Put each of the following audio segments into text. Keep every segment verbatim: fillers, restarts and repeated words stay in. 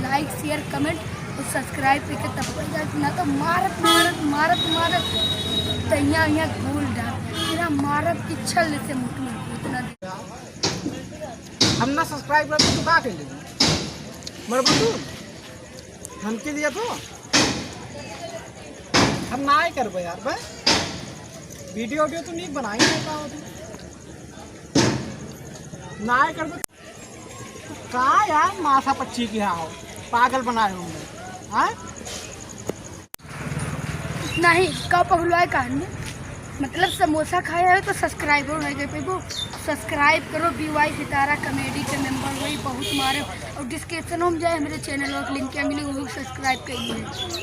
Like, share, comment और subscribe करके तब पड़ जाए, ना तो मारत, मारत, मारत, मारत तैया, यहाँ गोल डाल, तेरा मारत की छल से मुख में इतना दे। हम ना subscribe करते तो का कर लेंगे? मर बंधु, धमकी दिया तो हम ना ही करबे यार, बे video, video तो नहीं बनाई, नहीं का होती, ना ही करबे। का यार, मासा पच्ची के आओ, पागल बनाए होंगे, हाँ? नहीं, का पगलवाए कहानी? मतलब समोसा खाए है तो subscriber हो गए पे वो। Subscribe करो, B Y सितारा comedy के member वही बहुत मारे। और description में जाए, हमारे channel और link क्या मिली, वो subscribe करिए।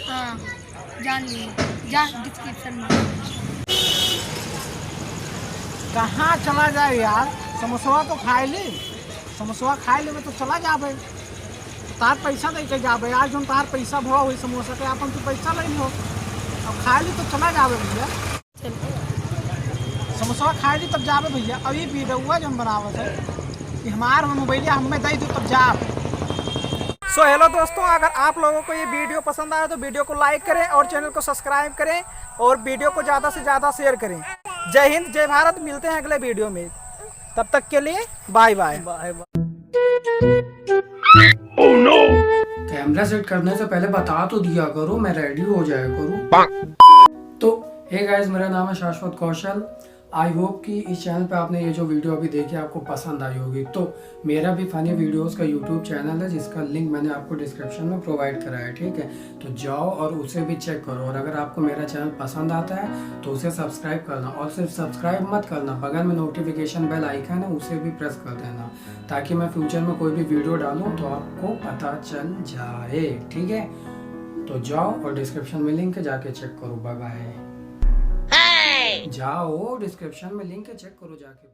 हाँ, जान लिए, जा description में। कहाँ चला जाए यार, समोसवा तो खाए ली। समोसवा खाए लेबे तो चला जाबे, तार पैसा दे के जाबे। आज जौन तार पैसा भवा हुई समोसा के, आपन तू पैसा ले लियो, अब खाए ली तो चला जाबे भैया। समोसवा खाए ली तब जाबे भैया। अब ये वीडियो जौन बनावत है कि हमार मोबाइलिया हमें दे दो तब जाब। So hello दोस्तों, अगर आप लोगों को ये video पसंद आया तो video को like करें और channel को subscribe करें और video को ज़्यादा से ज़्यादा share करें। जय हिंद, जय भारत, मिलते हैं अगले video में, तब तक के लिए bye bye। Bye bye। Camera set करने से पहले बता तो दिया करो, मैं ready हो जाया करूँ। तो हे guys, मेरा नाम है शाश्वत कौशल। I hope कि इस channel पे आपने ये जो video अभी देखी आपको पसंद आई होगी। तो मेरा भी funny videos का YouTube channel है जिसका link मैंने आपको description में provide करा है, ठीक है? तो जाओ और उसे भी check करो। और अगर आपको मेरा channel पसंद आता है तो उसे subscribe करना, और सिर्फ subscribe मत करना, बगल में notification bell icon है, उसे भी press कर देना, ताकि मैं future में कोई भी video डालूँ तो आपको पता चल जाए, ठीक है? तो जाओ और description में link है, जाके check करो। Bye bye। जाओ, description में link है, check करो जाके।